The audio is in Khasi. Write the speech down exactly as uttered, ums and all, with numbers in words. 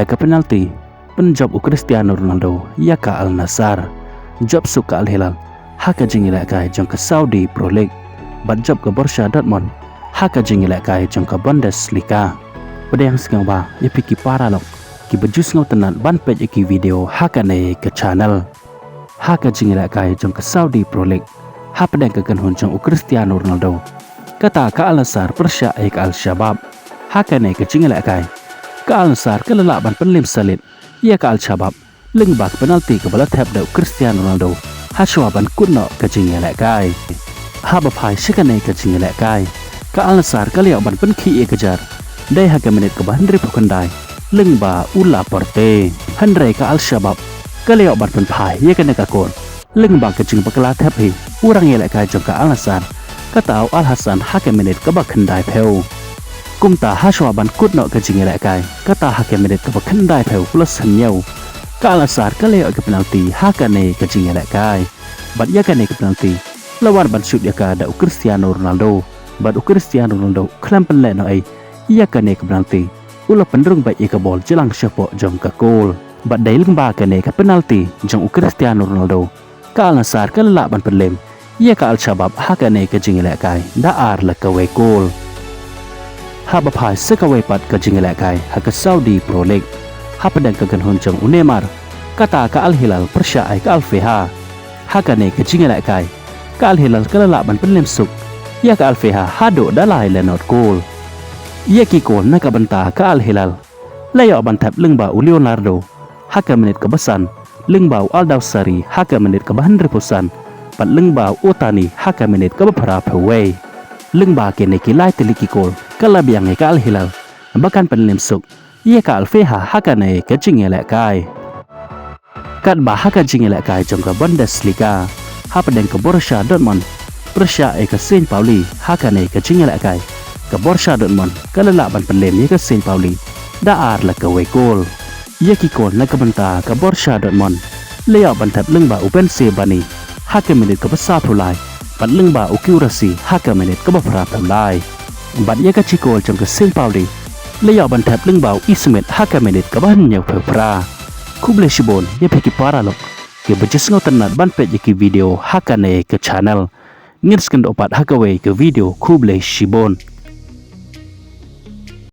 Ka penalti, pynjop u Cristiano Ronaldo ïa ka Al Nassr. Jop suk ka Al Hilal ha ka jingïalehkai jong ka Saudi Pro League, bad jop ka Borussia Dortmund ha ka jingïalehkai jong ka Bundesliga. Pdiang sngewbha ïa phi ki paralok kiba ju sngewtynnat ban peit ïa ki video ha kane ka channel. Ha ka jingïalehkai jong ka Saudi Pro League, hapdeng ka kynhun jong u Cristiano Ronaldo, kata ka Al Nassr pyrshah ïa ka Al Shabab. Ha kane ka jingïalehkai, ka Al Nassr ka la lah ban pynlem salit ïa ka Al Shabab lyngba ka penalti kaba la thep da u Cristiano Ronaldo hashwa ban kut noh ka jingïalehkai. Haba phai sha kane ka jingïalehkai, ka Al Nassr ka la ïoh ban pynkhih ïa ka jar dei ha ka minit kaba hynriewphew khyndai lyngba u Laporte. Hynrei ka Al Shabab ka la ïoh ban pynphai ïa kane ka kol lyngba ka jingbakla thep hi u rangïalehkai jong ka Al Nassr, kata u Al Hassan, ha ka minit kaba khyndaiphew. Kumta hashwa ban kut noh ka jingïalehkai, kata ha ka minit kaba khyndaiphew plus hynñiew, ka Al Nassr ka la ïoh ka penalti ha kane ka jingïalehkai. Bad ïa kane ka penalti la wan ban shoot ïa ka da u Cristiano Ronaldo, bad u Cristiano Ronaldo khlem pynleh noh ei ïa kane ka penalti, u la pynrung beit ïa ka bol jlang shapoh jong ka kol. Bad dei lyngba kane ka penalti jong u Cristiano Ronaldo, ka Al Nassr ka la lah ban pynlem ïa ka Al Shabab ha kane ka jingïalehkai da ar la kawei kol. Haba phai sha kawei pat ka jingïalehkai ha ka Saudi Pro League, hapdeng ka kynhun jong u Neymar, kata ka Al Hilal pyrshah ïa ka Al Feiha. Ha kane ka jingïalehkai, ka Al Hilal ka la lah ban pynlem suk ïa ka Al Feiha haduh da lai la nod kol. Ïa ki kol na ka bynta ka Al Hilal la ïoh ban thep lyngba u Leonardo ha ka minit kaba san, lyngba u Al Dawsari ha ka minit kaba hynriewphew san, bad lyngba u Otani ha ka minit kaba phraphew wei. Lyngba kine ki lai tylli ki kol, ka la biang ïa ka Al Hilal ba kan pynlem suk ïa ka Al Feiha ha kane ka jingïalehkai. Katba ha ka jingïalehkai jong ka Bundesliga, hapdeng ka Borussia Dortmund pyrshah ïa ka Saint Pauli, ha kane ka jingïalehkai, ka Borussia Dortmund ka la lah ban pynlem ïa ka Saint Pauli da ar la kawei kol. Ïa ki kol na ka bynta ka Borussia Dortmund la ïoh ban thep lyngba u Ben Sebaini ha ka minit kaba sawphew lai, bad lyngba u Guirassy ha ka minit kaba phraphew lai. Bad ïa ka shi kol jong ka Saint Pauli la ïoh ban thep lyngba u Ismet ha ka minit kaba hynñiewphew phra. Khublei shibun ïa phi ki paralok kiba ju sngewtynnat ban peit ïa ki video ha kane ka channel. Ngin sa ïakynduh pat ha kawei ka video, khublei shibun.